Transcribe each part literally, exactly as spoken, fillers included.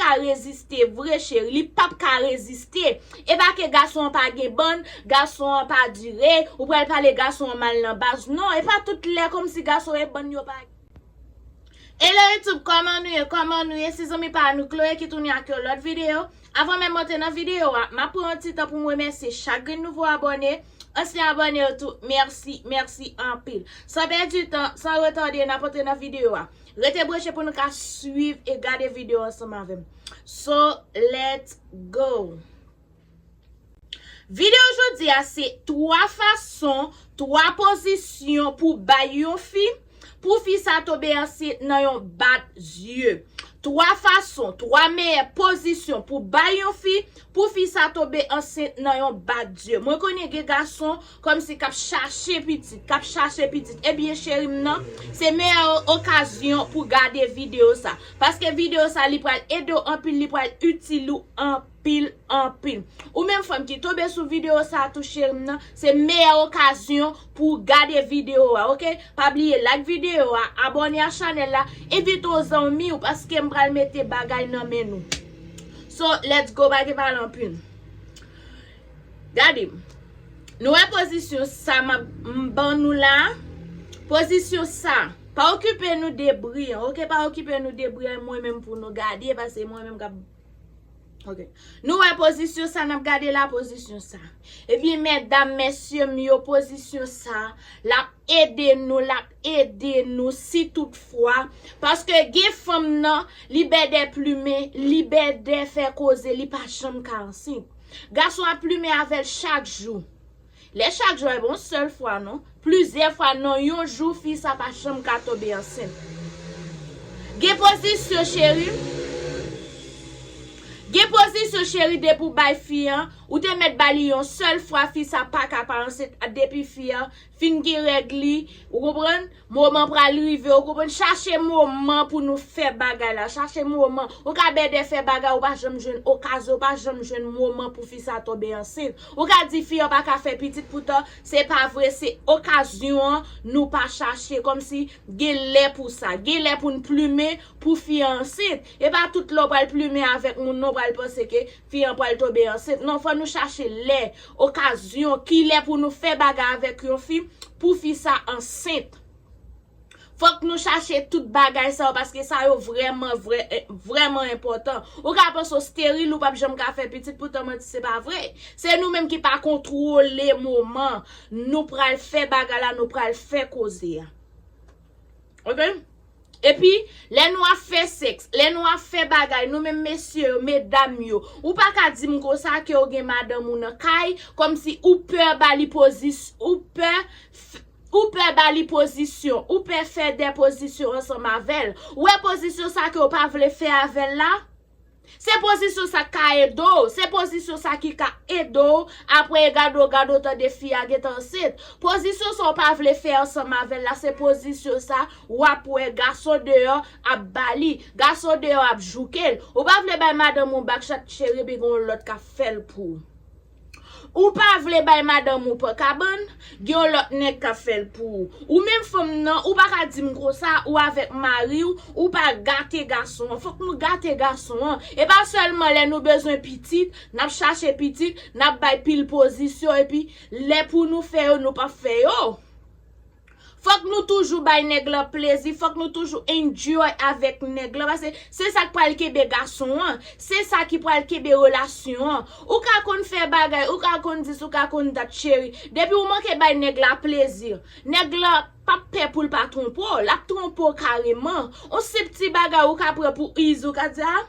ka reziste vre, cheri. Li p ap ka reziste. E pa ke gason an pa gen bann, gason an pa dire, ou pral pale gason an mal nan baz. Non, e pa tout lè kòmsi gason e bann yo pa. Hello YouTube, kòman nou ye? Kòman nou ye? Se zanmi pa nou Chloé ki tounen ak yon lòt videyo. Avan menm monte nan videyo a, m ap pran yon ti tan pou m remèsye chak grenn nouvo abòne, ansyen abòne yo tou, mèsi, mèsi anpil. San pèdi tan, san retade, n ap antre nan videyo a. Rete branche pou nou ka swiv e gade videyo ansanm avè m. So, let's go! Videyo jodi a se twa fason, twa pozisyon pou bay yon fi, pou fi sa tonbe ansent nan yon bat zye. Twa fason, twa meyè pozisyon pou bay yon fi, pou fi sa tonbe ansent nan yon bat zye. Mwen konnen gen gason kòmsi k ap chache pitit, k ap chache pitit. Ebyen, cheri m nan, se meyè o-, okazyon pou gade videyo sa. Paske videyo sa, li pral ede w anpil, li pral itil ou anpil, anpil. Ou menm fanm ki tonbe sou videyo sa tou, cheri m nan, se meyè okazyon pou w gade videyo a, oke? Pa bliye like videyo a, abòne a chanèl la, envite w zanmi w, paske m pral mete bagay nan men nou. So, let's go, pa gen pale anpil. Gade m. Nou wè pozisyon sa m ap, m ban nou la? Pozisyon sa. Pa okipe nou de bri an, oke? Pa okipe nou de bri an, mwen menm pou nou gade, paske mwen menm k ap, oke. Nou wè pozisyon sa n ap gade la, pozisyon sa. Ebyen, medam, mesye m yo, pozisyon sa, l ap ede nou, l ap ede nou, si toutfwa. Paske gen fanm nan, li bèdè plimen, li bèdè fè koze, li pa janm ka ansent. Gason ap plimen avè l chak jou. Lè chak jou, e pa yon sèl fwa, non. Plizyè fwa, nan yon jou, fi sa pa janm ka tonbe ansent. Gen pozisyon, cheri. Gen pozisyon, cheri, depi w bay fi an, ou te mèt ba li yon sèl fwa, fi sa pa ka pa ansent, depi fi an fin gen règ li, ou konprann? Moman pral rive, ou konprann? Chache moman pou nou fè bagay la, chache moman. Ou ka bèdè fè bagay, ou pa janm jwenn okazyon, ou pa janm jwenn moman pou fi sa tonbe ansent. Ou ka di fi an pa ka fè pitit, poutan se pa vre, se okazyon an nou pa chache, kòmsi gen lè pou sa, gen lè pou n plimen pou fi an ansent. E pa tout lè w pral plimen avèk moun nan, w pral panse ke fi an pral tonbe ansent. Non, fò nou chache lè, okazyon, kilè pou nou fè bagay avèk yon fi, pou fi sa ansent. Fòk nou chache tout bagay sa yo, paske sa yo vrèman, vrè-, vrèman enpòtan. Ou ka panse w steril, ou p ap janm ka fè pitit, poutan manti, se pa vre. Se nou menm ki pa kontwole moman nou pral fè bagay la, nou pral fè koze a. Oke? Epi, lè nou ap fè sèks, lè nou ap fè bagay, nou menm mesye yo, medam yo, ou pa ka di m konsa ke w gen madanm ou nan kay, kòmsi ou pè ba li pozis-, ou pè f-, ou pè ba li pozisyon, ou pè fè de pozisyon ansanm avè l. Ou wè pozisyon sa ke w pa vle fè avè l la? Se pozisyon sa k ka ede w, se pozisyon sa ki ka ede w, apre gade w, gade w tande fi a gentan ansent. Pozisyon sa w pa vle fè ansanm avè l la, se pozisyon sa w ap wè gason deyò ap ba li, gason deyò ap jouke l. Ou pa vle bay madanm ou back shot, cheri, epi gen yon lòt k ap fè l pou ou. Ou pa vle bay madanm ou pan kabann, gen yon lòt nèg k ap fè l pou ou. Ou menm fanm nan, ou pa ka di m konsa, ou avèk mari w, ou pa gate gason an. Fòk nou gate gason an. E pa sèlman lè nou bezwen pitit, n ap chache pitit, n ap bay pil pozisyon, epi lè pou nou fè yo, nou p ap fè yo. Fòk nou toujou bay nèg lan plezi, fòk nou toujou enjoy avèk nèg lan, paske se sa k pral kenbe gason an, se sa ki pral kenbe relasyon an. Ou ka konn fè bagay, ou ka konn dis, ou ka konn dat, cheri. Depi ou manke bay nèg la plezi, nèg la p ap pè pou l pa twonpe w, l ap twonpe w kareman. On senp ti bagay ou ka pran pou easy, ou ka di, a,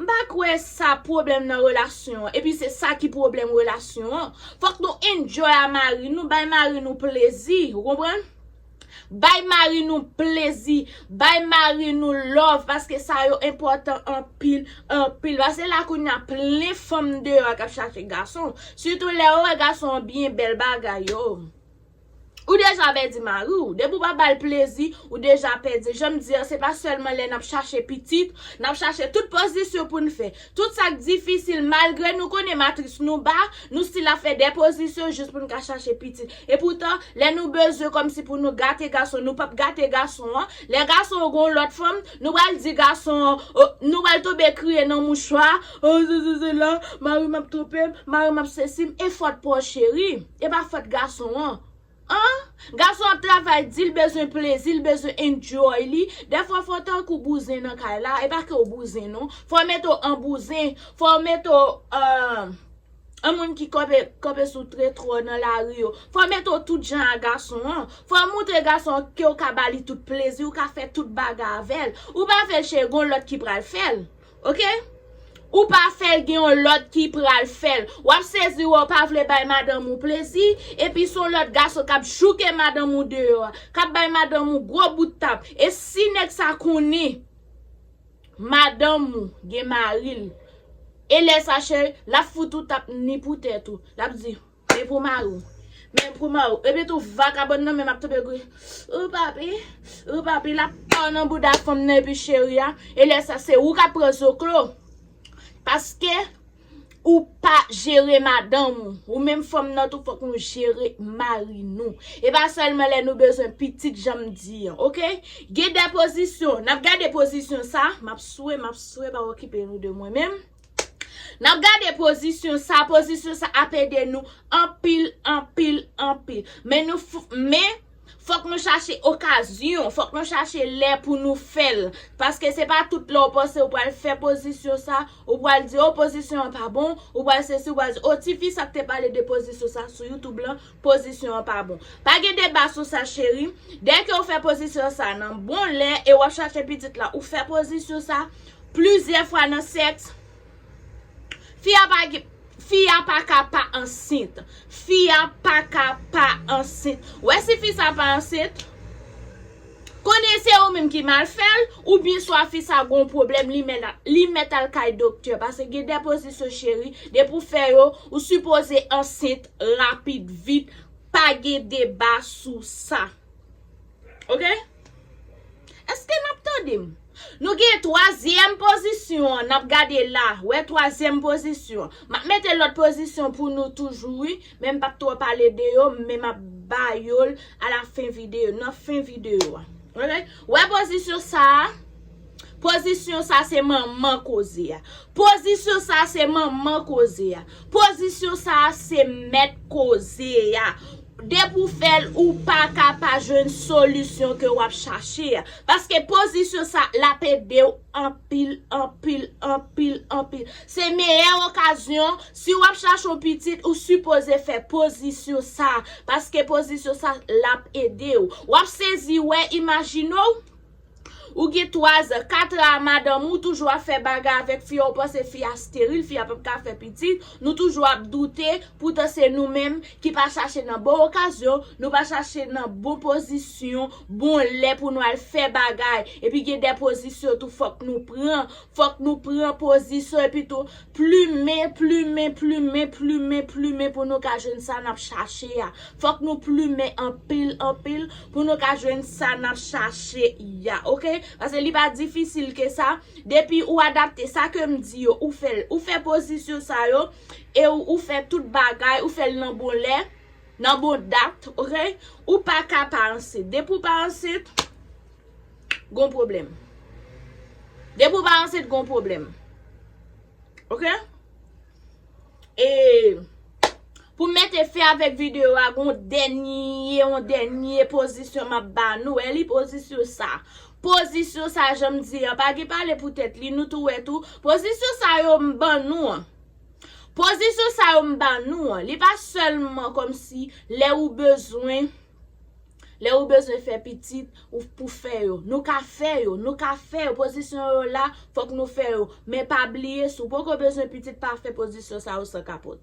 m pa kwè sa pwoblèm nan relasyon an. Epi se sa ki pwoblèm relasyon an. Fòk nou enjoy a mari nou, bay mari nou plezi, ou konprann? Bay mari nou plezi, bay mari nou love, paske sa yo enpòtan anpil, anpil. Paske la kounye a plen fanm deyò k ap chache gason. Sitou lè yo wè gason an byen bèl bagay yo. Ou deja pèdi mari w. Depi w pa ba l plezi, ou deja pèdi. Jan m di an, se pa sèlman lè n ap chache pitit, n ap chache tout pozisyon pou n fè. Tout sa k difisil, malgre nou konnen matris nou ba, nou still ap fè de pozisyon jis pou n ka chache pitit. Epoutan, lè nou bezwen kòmsi pou nou gate gason, nou p ap gate gason an. Lè gason an gen yon lòt fanm, nou pral di gason an, o, nou pral tonbe kriye nan mouchwa. O, se, se, se la, mari m ap twonpe m, mari m ap sesi m. E fòt pa w, cheri. E pa fòt gason an. An? Gason ap travay di l bezwen plezi, l bezwen enjoy li. Dèfwa fò w tankou bouzen nan kay la, e pa ke w bouzen non. Fò w mete w an bouzen, fò w mete w, euh, an moun ki kanpe, kanpe sou tretwa nan lari yo. Fò w mete w tout jan a gason an. Fò w moutre gason an ke w ka ba li tout plezi, ou ka fè tout bagay avè l. Ou pa fè l, cheri, gon lòt ki pral fè l. Oke? Ou pa fè l, gen yon lòt ki pral fè l. W ap sezi wè w pa vle bay madanm ou plezi, epi se yon lòt gason k ap jouke madanm ou deyò a, k ap bay madanm ou gwo bout tap. E si nèg sa konnen madanm ou gen mari l, e lè sa, cheri, l ap fout ou tap ni pou tèt ou. L ap di, Men pou mari w. Men pou mari w. Epi tou vakabòn nan menm ap tonbe gri. Ou papi, ou papi, l ap pa w nan bouda fanm nan epi cheri a. E lè sa se ou k ap pran zoklo. Paske ou pa jere madanm ou. Ou menm fanm nan tou fòk nou jere mari nou. E pa sèlman lè nou bezwen pitit jan m di an, oke? Gen de pozisyon. N ap gade pozisyon sa. M ap swe, m ap swe, pa okipe nou de mwen menm. N ap gade pozisyon sa, pozisyon sa ap ede nou anpil, anpil, anpil. Men nou, f- men fòk nou chache okazyon, fòk nou chache lè pou nou fè l. Paske se pa tout lè w panse ou pral fè pozisyon sa, ou pral di, o, pozisyon an pa bon, ou pral sesi, ou pral di, o, tifi sa k te pale de pozisyon sa sou YouTube lan, pozisyon an pa bon. Pa gen deba sou sa, cheri. Dèke ou fè pozisyon sa nan bon lè e w ap chache pitit la, ou fè pozisyon sa plizyè fwa nan sèks, Fi a pa gen, fi a pa ka pa ansent. Fi a pa ka pa ansent. Ou wè si fi sa pa ansent, konnen se ou menm ki mal fè l, oubyen swa fi sa gon pwoblèm, li mèt, li mèt al kay doktè. Paske gen de pozisyon, cheri, depi w fè yo, ou sipoze ansent rapid, vit, pa gen deba sou sa. Oke? Èske n ap tande m? Nou gen twazyèm pozisyon an, n ap gade la. Wè twazyèm pozisyon. M ap mete lòt pozisyon pou nou toujou, wi. Men m p ap twò pale de yo, men m ap ba yo l alafen videyo, nan fen videyo a. Oke? Wè pozisyon sa a? Pozisyon sa se manman koze a. Pozisyon sa se manman koze a. Pozisyon sa se mèt koze a. Depi w fè l, ou pa ka pa jwenn solisyon ke w ap chache a. Paske pozisyon sa, l ap ede w anpil, anpil, anpil, anpil. Se meyè okazyon, si w ap chache yon pitit, ou sipoze fè pozisyon sa. Paske pozisyon sa, l ap ede w. W ap sezi wè, imajine w, Ou gen twazan, katran a madanm ou toujou ap fè bagay avèk fi a, ou panse fi a steril, fi a p ap ka fè pitit, nou toujou ap doute, poutan se nou menm ki pa chache nan bon okazyon, nou pa chache nan bon pozisyon, bon lè pou nou al fè bagay. Epi gen de pozisyon tou fòk nou pran, fòk nou pran pozisyon, epi tou, Plimen, plimen, plimen, plimen, plimen pou nou ka jwenn sa n ap chache a. Fòk nou plimen anpil, anpil pou nou ka jwenn sa n ap chache a, oke? Paske li pa difisil ke sa. Depi ou adapte sa ke m di yo, ou fè l, ou fè pozisyon sa yo, e ou, ou fè tout bagay, ou fè l nan bon lè, nan bon dat, oke? Ou pa ka pa ansent. Depi ou pa ansent, gon pwoblèm. Depi ou pa ansent, gon pwoblèm. Oke? E pou m mete fen avèk videyo a, gon dènye, yon dènye pozisyon m ap ba nou. Wè li pozisyon sa. Pozisyon sa, jan m di an, pa gen pale pou tèt li, nou tou wè tou. Pozisyon sa yo m ban nou an. Pozisyon sa yo m ba nou an, li pa sèlman kòmsi lè ou bezwen, lè ou bezwen fè pitit, ou pou fè yo. Nou ka fè yo, nou ka fè yo. Pozisyon yo la, fòk nou fè yo. Men pa bliye, si w poko bezwen pitit, pa fè pozisyon sa yo san kapòt.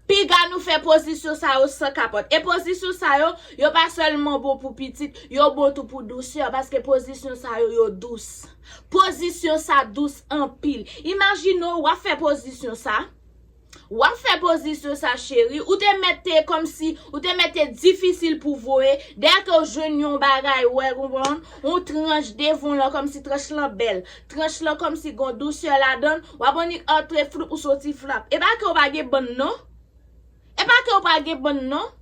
Piga nou fè pozisyon sa yo san kapòt. E pozisyon sa yo, yo pa sèlman bon pou pitit, yo bon tou pou dousè, paske pozisyon sa yo, yo dous. Pozisyon sa dous anpil. Imajine w, w ap fè pozisyon sa. W ap fè pozisyon sa, cheri. Ou te mèt te kòmsi, ou te mèt te difisil pou voye. Dèyè ke w jwenn yon bagay, wè, konprann? Yon tranch devan w lan, kòmsi tranch lan bèl. Tranch lan kòmsi gon dousè ladan l. W ap annik antre floup ou soti flap. E pa ke w pa gen bann, non. E pa ke w pa gen bann, non.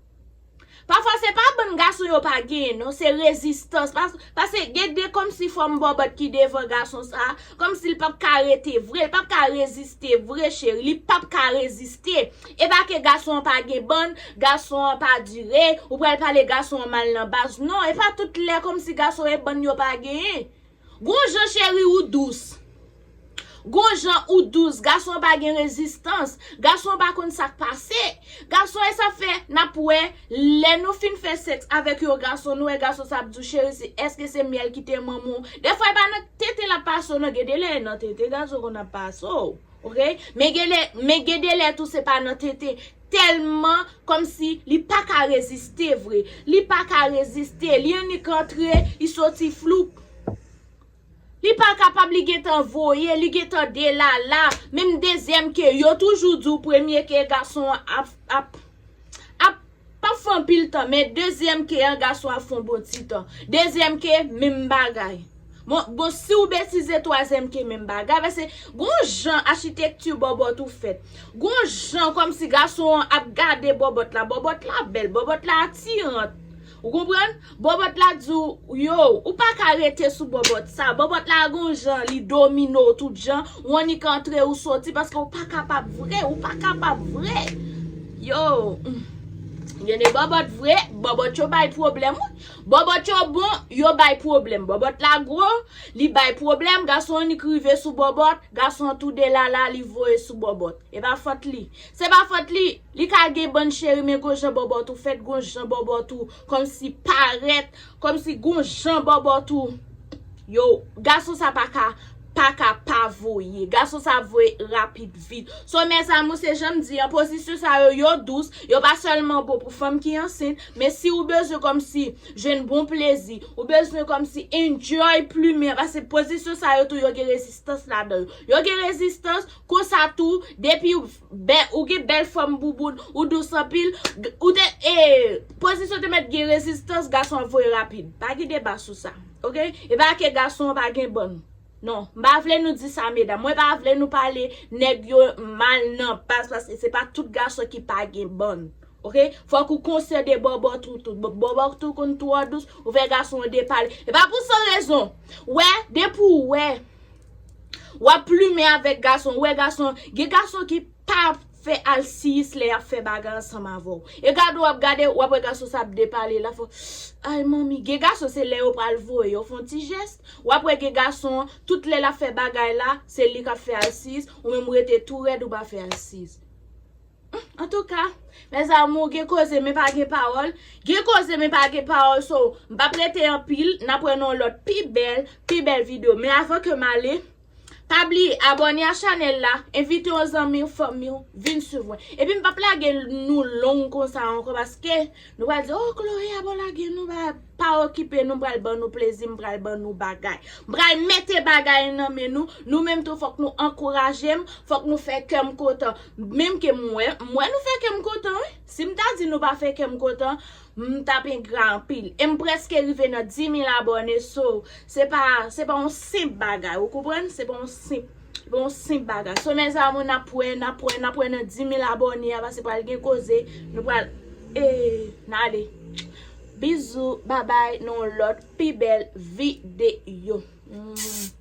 Pafwa se pa bann gason yo pa genyen, non, se rezistans. Pas, paske gen de kòmsi fòm bòbòt ki devan gason sa, kòmsi l p ap ka rete vre, l p ap ka reziste vre, cheri, li p ap ka reziste. E pa ke gason an pa gen bann, gason an pa dire, ou pral pale gason an mal nan baz. Non, e pa tout lè kòmsi gason e bann yo pa genyen. Gon jan cheri ou dous. Gon jan ou dous. Gason an pa gen rezistans. Gason an pa konn sa k pase. Gason e sa fè n ap wè lè nou fin fè sèks avèk yon gason, nou wè gason sa ap di w, cheri, se, èske se myèl ki te manman w? Dèfwa e pa nan tete l ap pase w, non, gen de lè e nan tete gason konn ap pase w. Oke? Men gen lè, men gen de lè tou se pa nan tete. Tèlman kòmsi li pa ka reziste vre. Li pa ka reziste. Li annik antre, li soti floup. Li pa kapab, li gentan voye, li gentan delala. Menm dezyèm ke yo toujou di w premye ke gason an ap, ap, ap, p ap fè anpil tan, men dezyèm ke an gason ap fè yon bon ti tan. Dezyèm ke menm bagay. Bon, bon, si w betize twazyèm ke menm bagay, paske gon jan achitekti bòbòt ou fèt. Gon jan kòmsi gason an ap gade bòbòt la. Bòbòt la bèl, bòbòt la atirant. Ou konprann? Bòbòt la di w, yo, ou pa ka rete sou bòbòt sa. Bòbòt la gon jan, li domine w tout jan. Ou annik antre, ou soti, paske ou pa kapab vre, ou pa kapab vre. Yo, mm. Gen de bòbòt vre, bòbòt yo bay pwoblèm, wi. Bòbòt yo bon, yo bay pwoblèm. Bòbòt la gwo, li bay pwoblèm, gason annik rive sou bòbòt, gason an tou delala, li voye sou bòbòt. E pa fòt li. Se pa fòt li. Li ka gen bann cheri, men gon jan bòbòt ou fèt, gon jan bòbòt ou kòmsi parèt, kòmsi gon jan bòbòt ou. Yo, gason sa pa ka, pa ka pa voye. Gason sa voye rapid vit. So, mes amours, se jan m di an, pozisyon sa yo, yo dous, yo pa sèlman bon pou fanm ki ansent, men si ou bezwen kòmsi jwenn bon plezi, ou bezwen kòmsi enjoy plimen, paske pozisyon sa yo tou, yo gen rezistans ladan yo. Yo gen rezistans, konsa tou, depi w bè-, ou gen bèl fòm bouboun, ou dous anpil, g-, ou te, e, pozisyon te mèt gen rezistans, gason an voye rapid. Pa gen deba sou sa, oke? E pa ke gason an pa gen bann. Non, m pa vle nou di sa, medam. Mwen pa vle nou pale nèg yo mal nan baz, paske se pa tout gason ki pa gen bann. Oke? Fòk ou konsyan de bòbòt ou tou. Bò-, bòbòt ou konn twò dous, ou fè gason an depale. E pa pou san rezon. Wè, depi w wè, w ap plimen avèk gason, ou wè gason, gen gason ki pa fè alsiyis lè y ap fè bagay ansanm avè w. E gade w ap gade, w ap wè gason sa ap depale, l ap fè, ay manmi, gen gason se lè yo pral voye, yo fè yon ti jès, w ap wè gen gason, tout lè l ap fè bagay la, se li k ap fè alsiyis, ou menm ou rete tou rèd, ou pa fè alsiyis. Antouka, mes amours, gen koze men pa gen pawòl. Gen koze men pa gen pawòl, so, m p ap rete anpil, n ap wè nan yon lòt pi bèl, pi bèl videyo. Men avan ke m ale, pa bliye abòne a chanèl la, envite yon zanmi w, fanmi w, vin swiv mwen. Epi m p ap lage nou long konsa ankò, paske nou pral di, oh, Chloé, a bon lage nou, pa, pa okipe nou, m pral ban nou plezi, m pral ban nou bagay. M pral mete bagay nan men nou, nou menm tou fòk nou ankouraje m, fòk nou fè kè m kontan. Menm ke m wè, m wè nou fè kè m kontan, wi. Si m ta di nou pa fè kè m kontan, m t ap engra anpil. E m prèske rive nan dis mil abòne, so, se pa, se pa yon senp bagay, ou konprann? Se pa yon senp, se pa yon senp bagay. So, mes amours, n ap wè, n ap wè, n ap wè nan dis mil abòne a, paske pral gen koze, nou pral, e, n ale. Bizou, babay, nan yon lòt, pi bèl videyo. Mm.